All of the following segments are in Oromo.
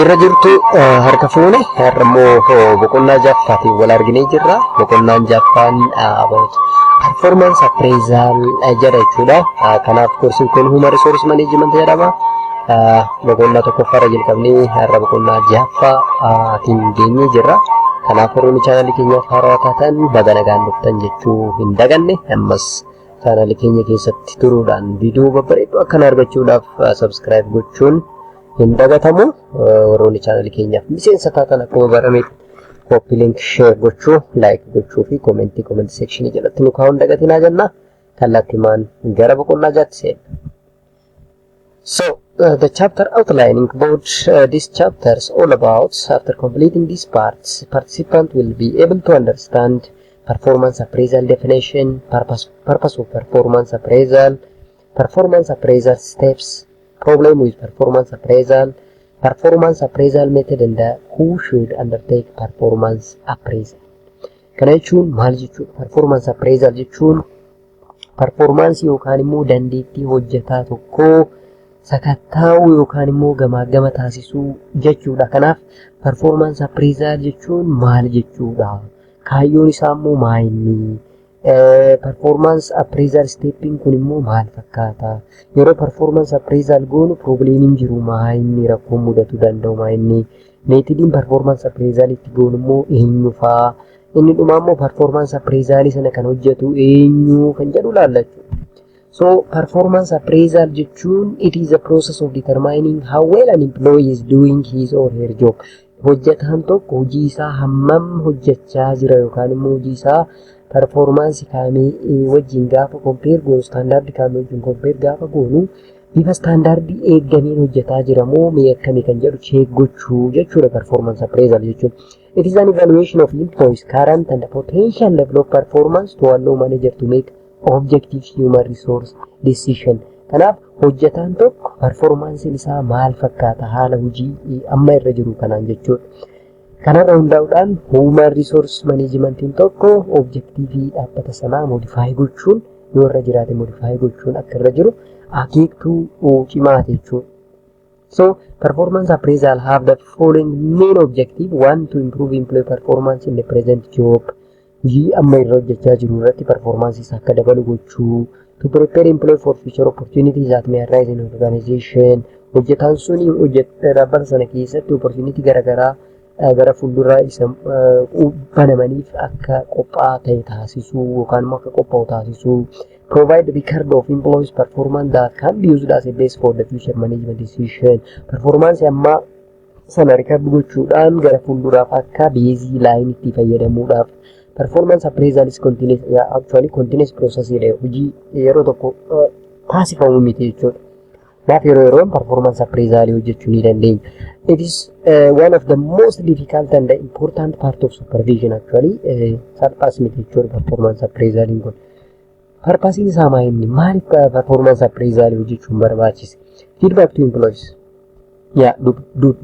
Jirra jirtu, harka fuune. Har'a immoo boqonnaa ja'affaatiin wal arginee jirra. Boqonnaan ja'affaan about performance appraisal jedha jechuudha. Kanaaf koorsiin kun human resource management jedhama. Boqonnaa tokkoffaarra jalqabnee har'a boqonnaa ja'affaatiin geenyee jirra. Kanaaf warroonni chaanalii keenyaaf haarawaa taatan baga nagaan dhuftan jechuu hin daganne. Ammas chaanalii keenya keessatti turuudhaan viidiyoo babbareedduu akkana argachuudhaaf subscribe gochuun hin dagatamu. Warroonni chaanalii keenyaaf miseensa taatan akkuma barame copy link, share gochuu, like gochuu fi commentii comment sectionii jalatti nu kaa'uun dagatinaa jenna. Kallattimaan gara boqonnaa jaatti seenna. So, the chapter outlining about this chapter is all about: after completing these parts, participant will be able to understand performance appraisal definition, purpose of performance appraisal, performance appraisal steps, problem with performance appraisal, performance appraisal method, and who should undertake performance appraisal. Kana jechuun maal jechuudha? Performance appraisal jechuun performance yookaan immoo dandeettii hojjetaa tokkoo sakattaa'uu yookaan immoo gamaagama taasisuu jechuudha. Kanaaf performance appraisal jechuun maal jechuudha? Kaayyoon isaa immoo maa inni? Performance appraisal stepiin kun immoo maal fakkaata? Yeroo performance appraisal goonu problemiin jiru maa inni, rakkoon mudatu danda'u maa inni? Methodiin performance appraisal itti goonu immoo eenyu faa? Inni dhumaa immoo performance appraisal sana kan hojjetu eenyu kan jedhu laalla jechuudha. So performance appraisal jechuun it is a process of determining how well an employee is doing his or her job. Hojjetaan tokko hojii isaa hammam hojjechaa jira yookaan immoo hojii isaa performance kaamee wajjin gaafa compare goonu, standardii kaamee wajjin compare gaafa goonu, bifa standardii eeggameen hojjetaa jira moo mee akkamii kan jedhu check gochuu jechuudha performance appraisal jechuun. It is an evaluation of employees' current and potential level of performance to allow manager to make objective human resource decision. Kanaaf hojjetaan tokko performanceiin isaa maal fakkaata haala hojii amma irra jiru kanaan jechuudha. Kanarra hundaa'uudhaan human resource managementiin tokko objectiveii dhaabbata sanaa modify gochuun yoo irra jiraate modify gochuun akka irra jiru akeektuu cimaati jechuudha. So performance appraisal have the following main objective. One, to improve employee performance in the present job. Hojii amma irra hojjechaa jiru irratti performance isaa akka dabalu gochuu. To prepare employee for future opportunities that may arise in organization. Hojjetaan suni dhaabbata sana keessatti opportunity garaagaraa gara fuulduraa isa banamaniif akka qophaa'aa ta'e taasisuu yookaan immoo akka qophaa'u taasisuu. Provide record of employees performance that can be used as a base for the future management decision. Performance ammaa sana record gochuudhaan gara fuulduraaf akka baseline itti fayyadamuudhaaf. Performance appraisal is continuous, yeah, actually continuous process jedha, hojii yeroo tokko taasifamu miti jechuudha. Kanaaf yeroo yeroon performance appraisal hojjechuu ni dandeenya. It is one of the most difficult and important part of supervision actually. Salphaas miti jechuudha performance appraisal kun. Purposeiin isaa maa inni? Maaliif performance appraisal hojjechuun barbaachise? Feedback to employees. Yaa,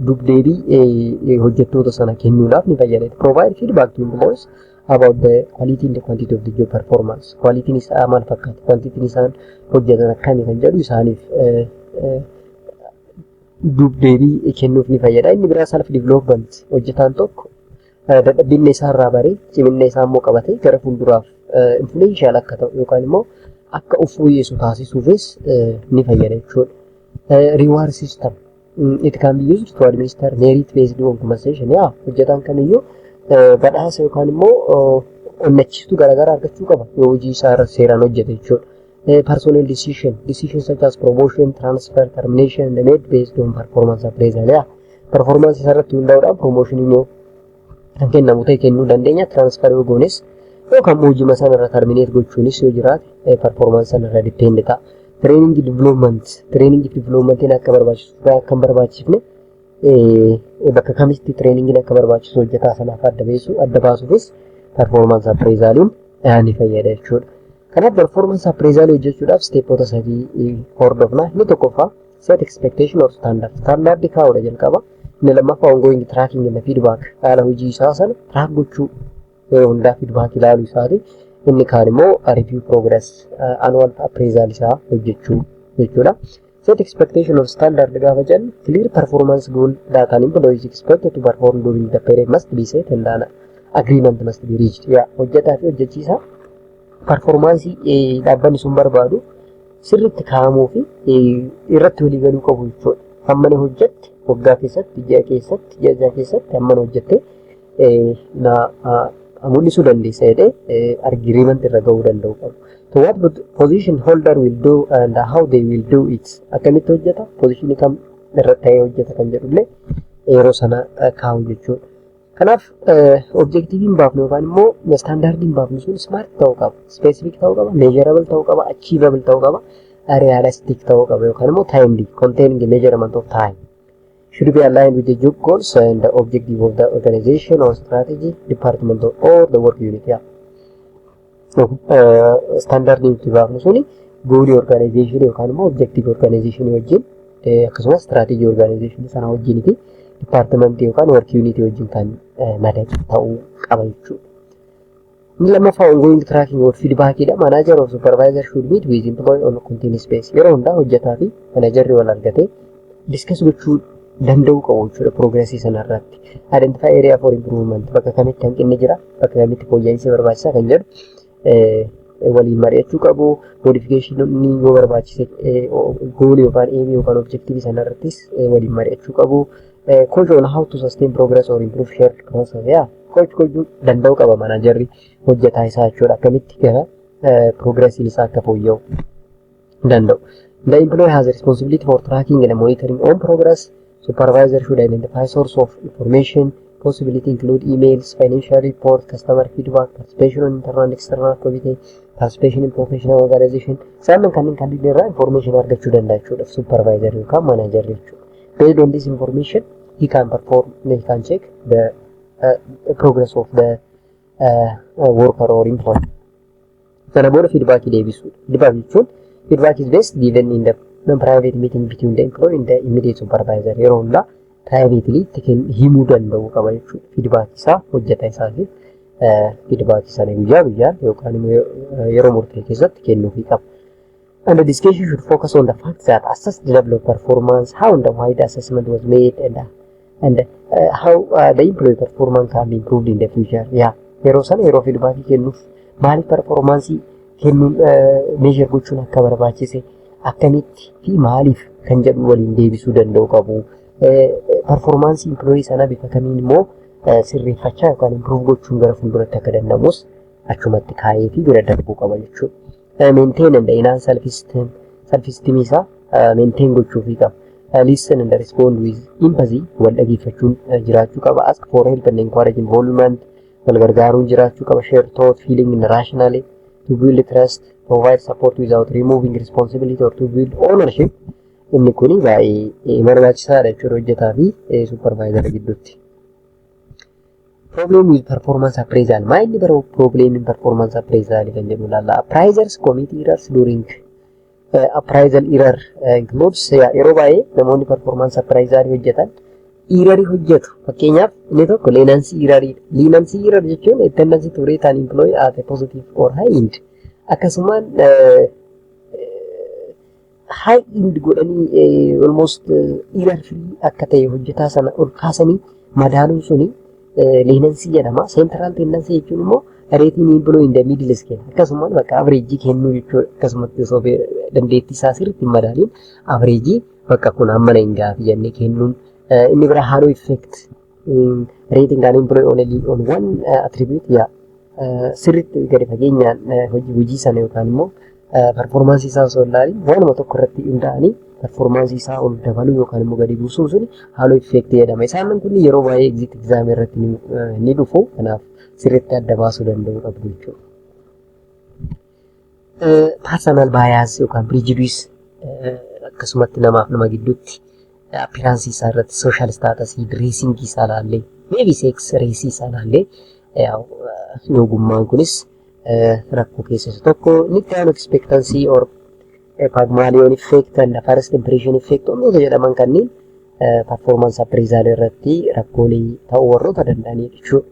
dubdeebii hojjettoota sana kennuudhaaf ni fayyada. Provide feedback to employees about the quality and the quantity of the job performance. Qualityin isaa maal fakkaata? Quantityin isaan hojjetan akkami kan jedhu isaaniif dubdeebii kennuuf ni fayyada. Inni biraa self development, hojjetaan tokko dadhabbiinni isaa irraa baree ciminna isaa immoo qabatee gara fuulduraaf influential akka ta'u yookaan immoo akka of fooyyessu taasisuufis ni fayyada jechuudha. Reward system, it can be used to administer merit based on compensation. Yaa, hojjetaan kamiyyuu badhaasa yookaan immoo onnachiistuu garaagaraa argachuu qaba yoo hojii isaa irra seeraan hojjete jechuudha. Personnel decision such as promotion, transfer, termination and made based on performance appraisal. Yaa, performance isaa irratti hundaa'uudhaan promotion yoo kan kennamu ta'e kennuu dandeenya. Transfer yoo goones yookaan hojii sana irra terminate gochuunis yoo jiraate performance sana irra depend ta'a. Training developmentiin akka barbaachisu, akka hin barbaachifne, bakka kamitti trainingiin akka barbaachisu hojjetaa sanaaf adda baasuufis performance appraisaliin ni fayyada jechuudha. Kanaaf performance appraisal hojjechuudhaaf stepoota sadii hordofna. Inni tokkoffaa set expectation or standard. Standard kaa'uudha jalqaba. Inni lammaffaa ongoing tracking and feedback, haala hojii isaa sana track gochuu, yeroo hundaa feedback ilaaluu isaati. Inni kaan immoo review progress, annual appraisal isaa hojjechuu jechuudha. Set expectation of standard gaafa jennu, clear performance goal that an employee is expected to perform during the period must be set and an agreement must be reached. Yaa, hojjetaa fi hojjechiisaa performance dhaabbanni sun barbaadu sirriitti kaa'amuu fi irratti walii galuu qabu jechuudha. Hammana hojjette waggaa keessatti, ji'a keessatti, ji'a ja'a keessatti hammana hojjette na mul'isuu dandeessa jedhee agreement irra gahuu danda'u qabu. So what position holder will do and how they will do it. Akkamitti hojjeta, positionii kam irra ta'ee hojjeta kan jedhullee yeroo sana kaa'u jechuudha. Kanaaf objectiviin baafnu yookaan immoo standardiin baafnu sun smart ta'uu qaba, specific ta'uu qaba, measurable ta'uu qaba, achievable ta'uu qaba, realistic ta'uu qaba yookaan immoo timely, containing a measurement of time. Should be aligned with the job goals and the objective of the organization or strategy, department or the work unit. Yeah. Standardiin nuti baafnu suni goalii organization yookaan immoo objective organization wajjin, akkasumas strategy organization sana wajjiniti departmentii yookaan work unit wajjin kan madaqu ta'uu qaba jechuudha. Inni lammaffaa ongoing tracking or feedback dha. Manager or supervisor should meet with employee on continuous basis. Yeroo hundaa hojjetaa fi managerri wal argatee discuss gochuu danda'uu qabu jechuudha progressii sana irratti. Identify area for improvement, bakka kamitti hanqinni jira, bakka kamitti fooyya'insi barbaachisaa kan jedhu waliin mari'achuu qabu. Modification yoo barbaachise goalii yookaan aimii yookaan objective sana irrattis waliin mari'achuu qabu. Coach on how to sustain progress or improve shared process. Yaa, coach gochuu danda'uu qaba managerri hojjetaa isaa jechuudha. Akkamitti gara progressiin isaa akka fooyya'u danda'u. The employee has a responsibility for tracking and monitoring own progress. Supervisor should identify source of information. Possibility include emails, financial report, customer feedback, participation on internal and external committee, participation in professional organization. Isaan kanneen irraa information argachuu danda'a jechuudha supervisor yookaan manager jechuudha. Based on this information, he can perform, he can check the progress of the worker or employee. Sana booda feedback deebisuudha. Feedback jechuun feedback is best given in the private meeting between the employee and the immediate supervisor. Yeroo hundaa privately itti himuu danda'uu qaba jechuudha. Feedback isaa hojjeta isaatiif feedback sana guyyaa guyyaan yookaan immoo yeroo murtaa'e keessatti kennuufii qaba. And the discussion should focus on the fact that assess the level of performance, how and why the assessment was made, and how the employee performance can be improved in the future. Yeah. Yeroo sana yeroo feedback kennuuf maaliif performance kennuun measure gochuun akka barbaachise, akkamitti fi maaliif kan jedhu waliin deebisuu danda'u qabu. Performance employee sana bifa kamiin immoo sirreeffachaa yookaan improve gochuun gara fuulduratti akka danda'amus achumatti kaa'ee fi bira darbuu qaba jechuudha. Maintain and enhance self esteem, self esteem isaa maintain gochuufii qaba. Listen and respond with empathy, wal dhageeffachuun jiraachuu qaba. Ask for help and encourage involvement, wal gargaaruun jiraachuu qaba. Share thought, feeling and rationally to build trust, provide support without removing responsibility or to build ownership. Inni kuni baay'ee barbaachisaadha jechuudha hojjetaa fi supervisor gidduutti. Problem with performance appraisal. Maa inni bara problem in performance appraisal kan jedhu ilaalla. Appraisers commit errors during appraisal. Error includes, yeroo baay'ee namoonni performance appraisal hojjetan errorii hojjetu. Fakkeenyaaf inni tokko leniency erroriidha. Leniency error jechuun a tendency to rate an employee at a positive or high end. Akkasumaan high end godhanii almost error free akka ta'e hojjetaa sana ol kaasanii madaaluun suni leniency jedhama. Central tendency jechuun immoo rating employee in the middle scale. Akkasumaan bakka average kennuu jechuudha. Akkasumatti osoo dandeettii isaa sirriitti hin madaaliin average bakka kun hammana hin gaafi jennee kennuun. Inni bira halo effect, rating an employee only on one attribute. Yaa, sirriitti gadi fageenyaan hojii sana yookaan immoo performance isaa osoo hin ilaalin waanuma tokko irratti hundaa'anii performance isaa ol dabaluu yookaan immoo gadi buusuun suni halo effect jedhama. Isaan kun yeroo baay'ee exit exam irratti ni dhufu. Kanaaf sirriitti adda baasuu danda'uu qabdu jechuudha. Personal bias yookaan prejudice, akkasumatti namaaf nama gidduutti appearance isaa irratti, social status, dressing isaa ilaallee, maybe sex, race isaa ilaallee ogummaan kunis rakkoo keessa isa tokko. Inni itti aanu expectancy or Pygmalion effect and first impression effect wantoota jedhaman kanneen performance appraisal irratti rakkoolee ta'uu warroota danda'anidha jechuudha.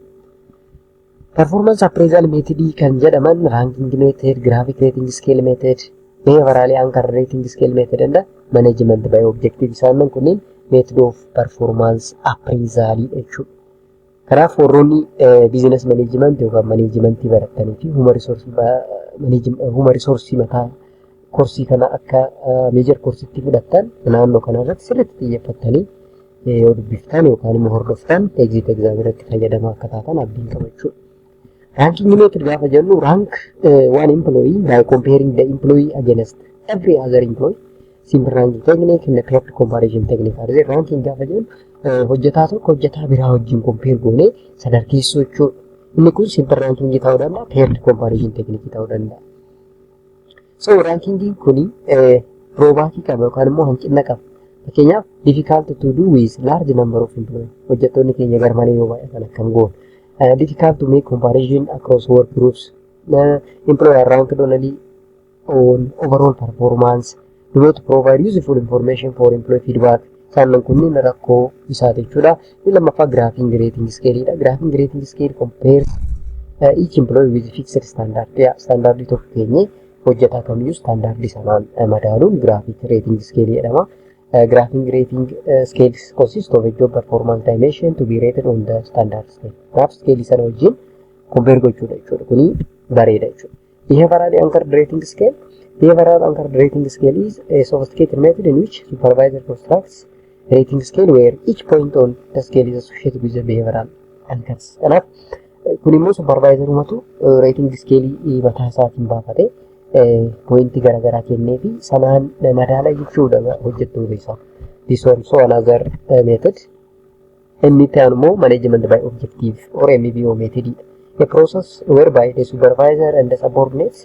Performance appraisal method kan jedhaman ranking method, graphic rating scale method, Behaviorally anchored rating scale method and management by objective isaan kunneen method of performance appraisal jechuudha. Kanaaf warroonni business management yookaan managementii baratanii fi human resource mataa koorsii kana akka major koorsiitti fudhattan naannoo kana irratti sirriitti xiyyeeffattanii yoo dubbiftan yookaan immoo hordoftan exit exam irratti fayyadamaa akka taatan abdiin qaba jechuudha. Ranking method gaafa jennu, rank one employee by comparing the employee against every other employee. Simple ranking technique and paired comparison technique. Argee ranking gaafa jennu hojjetaa tokko hojjetaa biraa wajjin compare goonee sadarkeessuu jechuudha. Inni kun simple ranking ta'uu danda'a, paired comparison technique ta'uu danda'a. So rankingiin kuni drawbackii qaba yookaan immoo hanqina qaba. Fakkeenyaaf, difficult to do with large number of employees. Hojjettoonni keenya garmalee yoo baay'atan akkam goona? Difficult to make comparison across work groups. Employee are ranked only on overall performance. Do not provide useful information for employee feedback. Isaan kunneen rakkoo isaati jechuudha. Inni lammaffaa graphing rating scale dha. Graphing rating scale compares each employee with fixed standard. Yeah, standardii tokko keenye hojjetaa kamiyyuu standardii sanaan madaaluun graphic rating scale jedhama. Graphing rating scales consist of a job performance dimension to be rated on the standard scale. Kanaaf scale sana wajjin compare gochuudha jechuudha. Kuni bareeda jechuudha. Behavioral anchored rating scale. Behavioral anchored rating scale is a sophisticated method in which supervisor constructs rating scale where each point on the scale is associated with the behavioral anchors. Kanaaf kun immoo supervisorumatu rating scale mataa isaatiin baafatee pointii garaagaraa kennee fi sanaan madaala jechuudha hojjettoota isaa. This also another method. Inni itti aanu immoo management by objective or MBO method. A process whereby the supervisor and the subordinates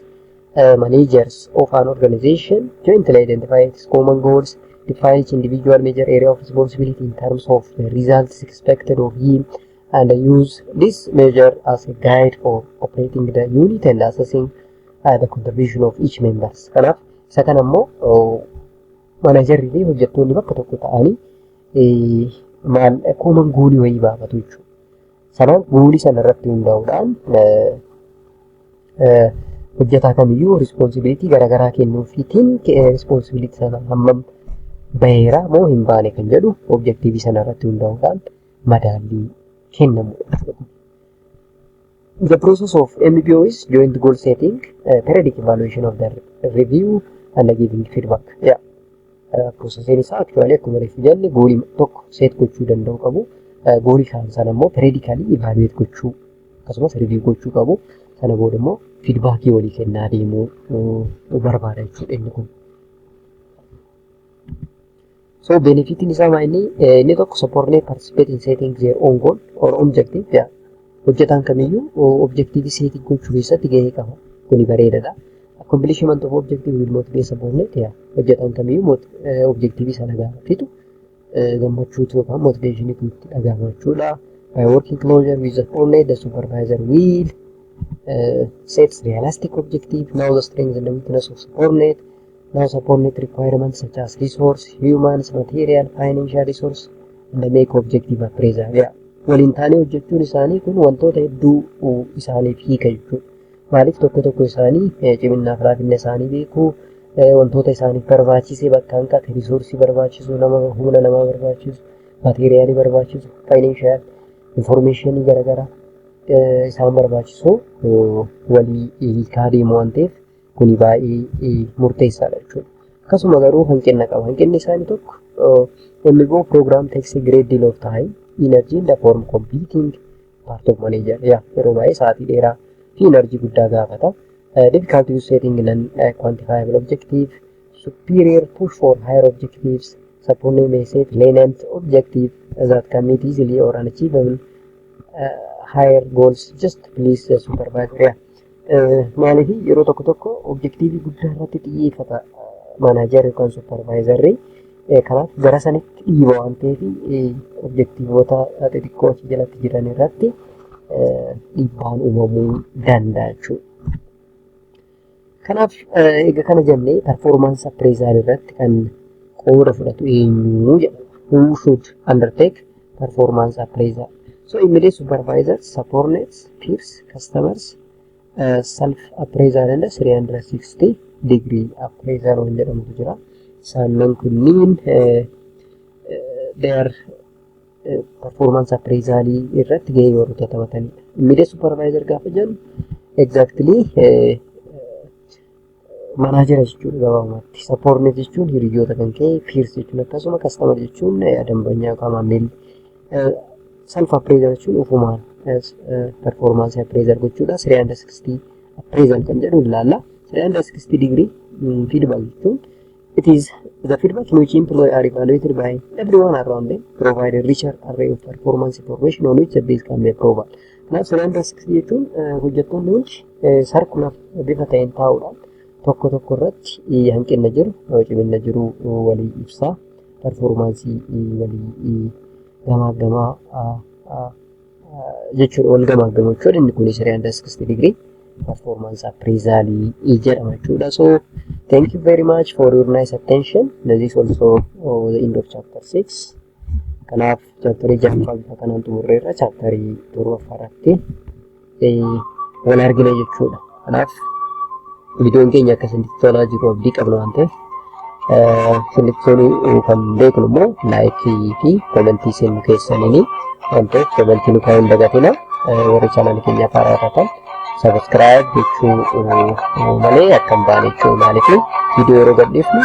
managers of an organization jointly identify its common goals, define each individual major area of responsibility in terms of the results expected of him, and use this measure as a guide for operating the unit and assessing the contribution of each members. Kanaaf isa kana immoo managerri fi hojjettoonni bakka tokko ta'anii maal common goalii wayii baafatu jechuudha. Sanaan goalii sana irratti hundaa'uudhaan hojjetaa kamiyyuu responsibility garaagaraa kennuufiitiin responsibility sana hammam baheera moo hin baane kan jedhu objectiveii sana irratti hundaa'uudhaan madaallii kennamudha. The process of MBO is joint goal setting, periodic evaluation of the review and giving feedback. Yeah. Processiin isaa actually akkuma reefu jenne goalii tokko set gochuu danda'u qabu. Goalii kan sana immoo periodically evaluate gochuu akkasumas review gochuu qabu. Sana booda immoo feedbackii walii kennaa deemuu barbaada jechuudha inni kun. So benefitiin isaa maa inni? Inni tokko, subordinate participate in setting their own goal or objective. Yeah. Hojjetaan kamiyyuu objective setting gochuu keessatti gahee qaba. Kuni bareedaadha. Accomplishment of objective will motivate subordinate. Yeah. Hojjetaan kamiyyuu objective sana gaafa fixu gammachuutu yookaan motivationiitu itti dhagahama jechuudha. By working closer with the subordinate, the supervisor will sets realistic objective, know the strengths and the weakness of subordinate, know subordinate requirements such as resource, humans, material, financial resource, and make objective appraisal. Yeah. Waliin taanee hojjechuun isaanii kun wantoota hedduu isaaniif hiika jechuudha. Maaliif tokko tokko isaanii ciminnaaf laafina isaanii beekuu, wantoota isaaniif barbaachise bakka hanqate, resourceii barbaachisu, nama humna namaa barbaachisu, materialii barbaachisu, financial informationii garaagaraa isaan barbaachisu walii hiikaa deemu waan ta'eef kuni baay'ee murteessaadha jechuudha. Akkasuma garuu hanqina qaba. Hanqinni isaanii tokko, MBO program takes a great deal of time, energy in the form completing part of manager. Yeah, yeroo baay'ee sa'aatii dheeraa fi energy guddaa gaafata. Difficult to setting non quantifiable objective, superior push for higher objectives, subordinate may set lenient objective that can meet easily or unachievable higher goals just to please the supervisor. Yeah. Maaliif yeroo tokko tokko objectiveii guddaa irratti xiyyeeffata manager yookaan supervisorri. Kanaaf gara sanitti dhiiba waan ta'eef objectiveoota xixiqqoo achi jalatti jiran irratti dhiibbaan uumamuu danda'a jechuudha. Kanaaf egaa kana jennee performance appraisal irratti kan qooda fudhatu eenyu jedhama. Who should undertake performance appraisal? So immediate supervisors, subordinates, peers, customers, self appraisal and 360 degree appraisal waan jedhamutu jira. Isaannan kunniin they are performance appraisal irratti gahee warroota taphatanidha. Immediate supervisor gaafa jennu exactly manager jechuudha gabaabumatti. Subordinate jechuun hiriyoota kan ka'e, peers jechuun akkasuma, customer jechuun dambanyaa yookaan maamilli. Self appraisal jechuun ofumaan performance appraisal gochuudha. 360 appraisal kan jedhu ilaalla. 360 degree feedback jechuun it is the feedback in which employee are evaluated by everyone around them, provide a richer array of performance information on which the base can be approval. Kanaaf 360 jechuun hojjettoonni hundi circular bifa ta'een taa'uudhaan tokko tokko irratti hanqina jiru, cimina jiru walii ibsaa, performance walii gamaaggamaa jechuudha. Wal gamaaggamu jechuudha. Inni kunis 360 degree performance appraisal jedhama jechuudha. So thank you very much for your nice attention. This is also the end of chapter 6. Kanaaf chapterii ja'affaa bifa kanaan xumurreerra, chapterii torbaffaa irratti wal argina jechuudha. Kanaaf viidiyoon keenya akka isinitti tolaa jiru abdii qabna waan ta'eef, isinitti toluu kan beeknu immoo like fi comment isin keessaniini waan ta'eef, comment nu kaa'uu hin dagatina. Warri channelii keenyaaf haaraa taatan subscribe gochuu malee akka hin baane jechuu. Maaliif viidiyoo yeroo gadhiifnu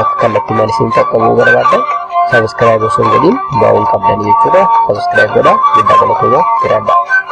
akka kallattii maal isin qaqqabuu barbaaddan subscribe osoo hin godhin baa'uu hin qabdanii jechuudha. Subscribe godhaa. Guddaa galatoomaa, jiraadhaa.